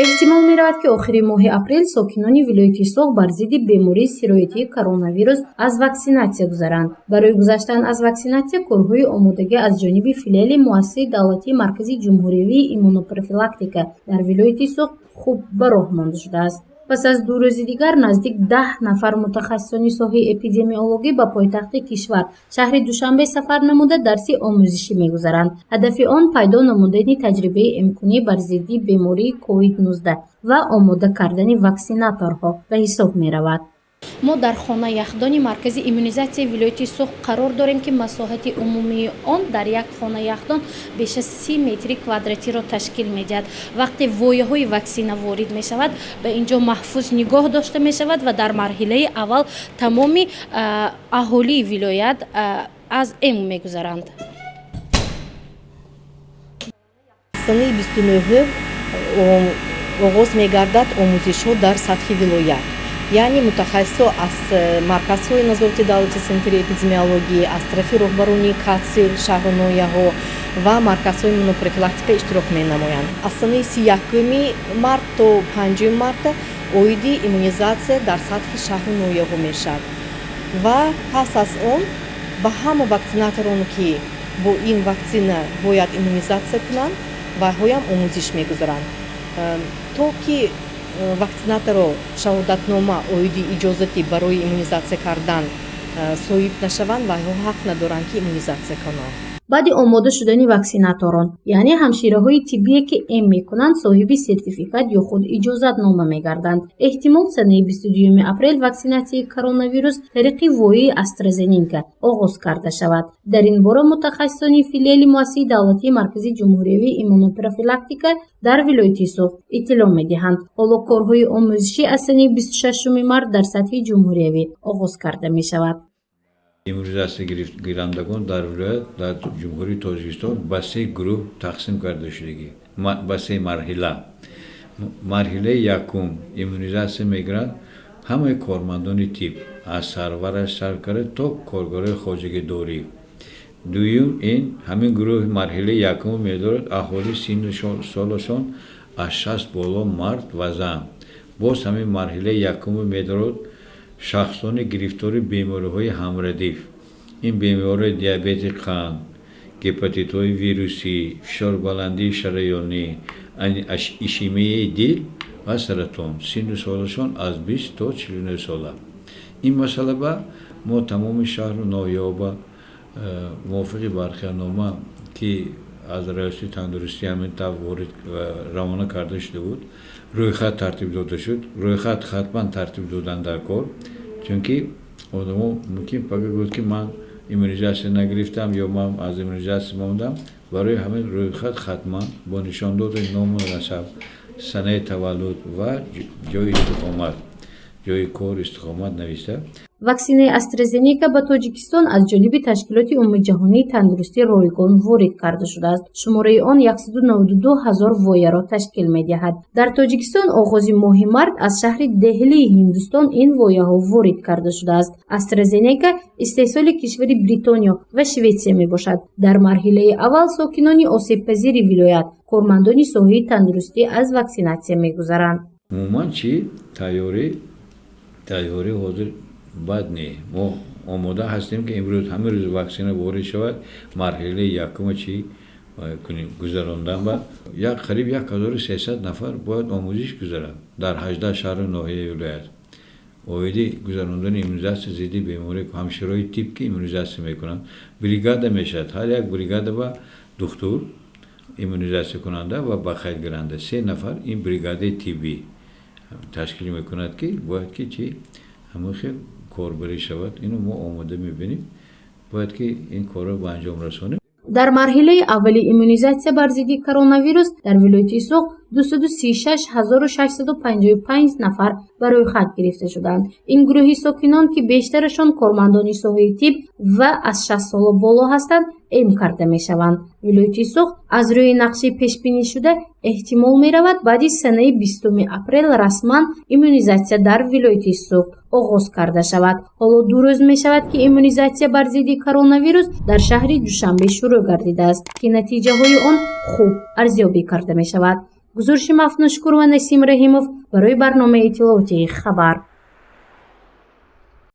Эҳтимол меравад, ки охири моҳи апрел сокинони вилояти Суғд бар зидди бемории сироятии коронавирус аз ваксинатсия гузаранд. Барои гузаштан аз ваксинатсия корҳои омодагӣ аз ҷониби филиали Муассисаи давлатии Маркази ҷумҳуриявии иммунопрофилактика дар вилояти Суғд хуб ба роҳ монда шудааст. Пас аз 2 рӯзи дигар наздик 10 нафар мутахассисони соҳаи эпидемиологӣ ба пойтахти кишвар, шаҳри Душанбе, сафар намуда, дарси омӯзишӣ мегузаранд. Ҳадафи он пайдо намудани таҷрибаи имконӣ бар зидди бемории COVID-19 ва омода кардани ваксинаторҳо ба ҳисоб меравад. Мо дар хона яхдони маркази иммунизатсияи вилояти Суғд қарор дорем, ки масоҳати умумии он дар як хона яхдон беш аз 30 метри квадратиро ташкил медиҳад. Вақте вояҳои ваксина ворид мешавад, ба ин ҷо маҳфуз нигоҳ дошта мешавад ва дар марҳилаи аввал тамоми аҳолии вилоят аз эм мегузаранд. Санаи 29-ум оғоз мегардад омӯзишҳо дар сатҳи вилоят, яъне мутахассисо аз марказҳои назорати давлати санитарии эпидемиологӣ, аз тарафи роҳбарони КАТСи шаҳру ноҳияҳо ва марказҳои иммунопрофилактика иштирок менамоянд. Аз санаи 31-уми март то 5-уми марта оиди иммунизатсия дар сатҳи шаҳру ноҳияҳо мешавад ва пас аз он ба ҳама ваксинаторон, ки бо ин ваксина бояд иммунизатсия кунанд, вайҳоям омӯзиш мегузаранд. То ки ваксинаторо шаҳодатнома оиди иҷозати барои иммунизатсия кардан соҳиб нашаванд, вайҳо ҳақ надоранд, ки иммунизатсия кунанд. Баъди омода шудани ваксинаторон, яъне ҳамшираҳои тиббие, ки эм мекунанд, соҳиби сертификат ё худ иҷозатнома мегарданд. Эҳтимол, санаи 22 апрел ваксинатсияи коронавирус тариқи вояи АстраЗенека оғоз карда шавад. Дар ин бора мутахассисони филиали Муассисаи давлатии Маркази ҷумҳуриявии иммунопрофилактика дар вилояти Суғд иттилоъ медиҳанд. Ҳоло корҳои омӯзишӣ аз санаи 26 март дар сатҳи ҷумҳуриявӣ оғоз карда мешавад. Иммунизатсия гирандагон дар вилоят, дар Ҷумҳурии Тоҷикистон ба се гурӯҳ тақсим карда шудагӣ, ба се марҳила. Марҳилаи якум иммунизатсия мегиранд ҳамаи кормандони тиб, аз сарвараш сар карда то коргарои хоҷагидорӣ. Дуюм, ин ҳамин гурӯҳи марҳилаи якумро медорад аҳолии синну солашон аз 60 боло, мард ва зан. Боз ҳамин марҳилаи якумро медорад шахсони гирифтори бемориҳои ҳамрадиф: ин бемориҳои диабети қанд, гепатитҳои вирусӣ, фишорбаландии шараёнӣ, ишемияи дил ва саратон, синну солашон аз 20 то 49 сола. Ин масъала ба мо тамоми шаҳру ноҳияҳо ба мувофиқи бархиёнома, ки аз Раёсати тандурустӣ ҳамин тавр ворид равона карда шуда буд, рӯйхат тартиб дода шуд. Рӯйхат ҳатман тартиб додан дар кор, чунки одамо мумкин пага гӯяд, ки ман иммунизатсия нагирифтам ё ман аз иммунизатсия мондам. Барои ҳамин рӯйхат ҳатман бо нишондоди ному насаб, санаи таваллуд ва ҷои истиқомат, ҷои кор, истиқомат нависта. Ваксинаи АстраЗенека ба Тоҷикистон аз ҷониби Ташкилоти умумиҷаҳонии тандурустӣ ройгон ворид карда шудааст. Шумораи он 192 ҳазор вояро ташкил медиҳад. Дар Тоҷикистон оғози моҳи март аз шаҳри Деҳлии Ҳиндустон ин вояҳо ворид карда шудааст. АстраЗенека истеҳсоли кишвари Бритониё ва Шветсия мебошад. Дар марҳилаи аввал сокинони осебпазири вилоят, кормандони соҳаи тандурустӣ аз ваксинатсия мегузаранд. Умуман чӣ, тайёрӣ ҳозир бад не, мо омода ҳастем, ки имрӯз, ҳамин рӯз ваксина ворид шавад, марҳилаи якума чӣ кунем, гузарондан ба як қариб 1300 нафар бояд омӯзиш гузаранд дар 18 шаҳру ноҳияи вилоят оиди гузарондани иммунизатсия зидди беморӣ. Ҳамширои тиб, ки иммунизатсия мекунанд, бригада мешавад. Ҳар як бригада ба духтур, иммунизатсиякунанда ва ба қайдгиранда, се нафар. Ин бригадаи тиббӣ ташкил мекунад, ки бояд ки чӣ ҳамон хел корбарӣ шавад. Ино мо омода мебинем, бояд ки ин корро ба анҷом расонем. Дар марҳилаи аввали иммунизатсия бар зидди коронавирус дар вилояти Суғд 236 655 нафар ба рӯйхат гирифта шуданд. Ин гурӯҳи сокинон, ки бештарашон кормандони соҳаи тиб ва аз 60 сола боло ҳастанд, эм карда мешаванд. Вилояти Суғд аз рӯи нақшаи пешбинишуда эҳтимол меравад, баъди санаи 20 апрел расман иммунизатсия дар вилояти Суғд оғоз карда шавад. Ҳоло 2 рӯз мешавад, ки иммунизатсия бар зидди коронавирус дар шаҳри Душанбе шурӯъ гардидааст, ки натиҷаҳои он хуб арзёбӣ карда мешавад. Гузориши Мафнушкур ва Насим Раҳимов барои барномаи иттилоотии «Хабар».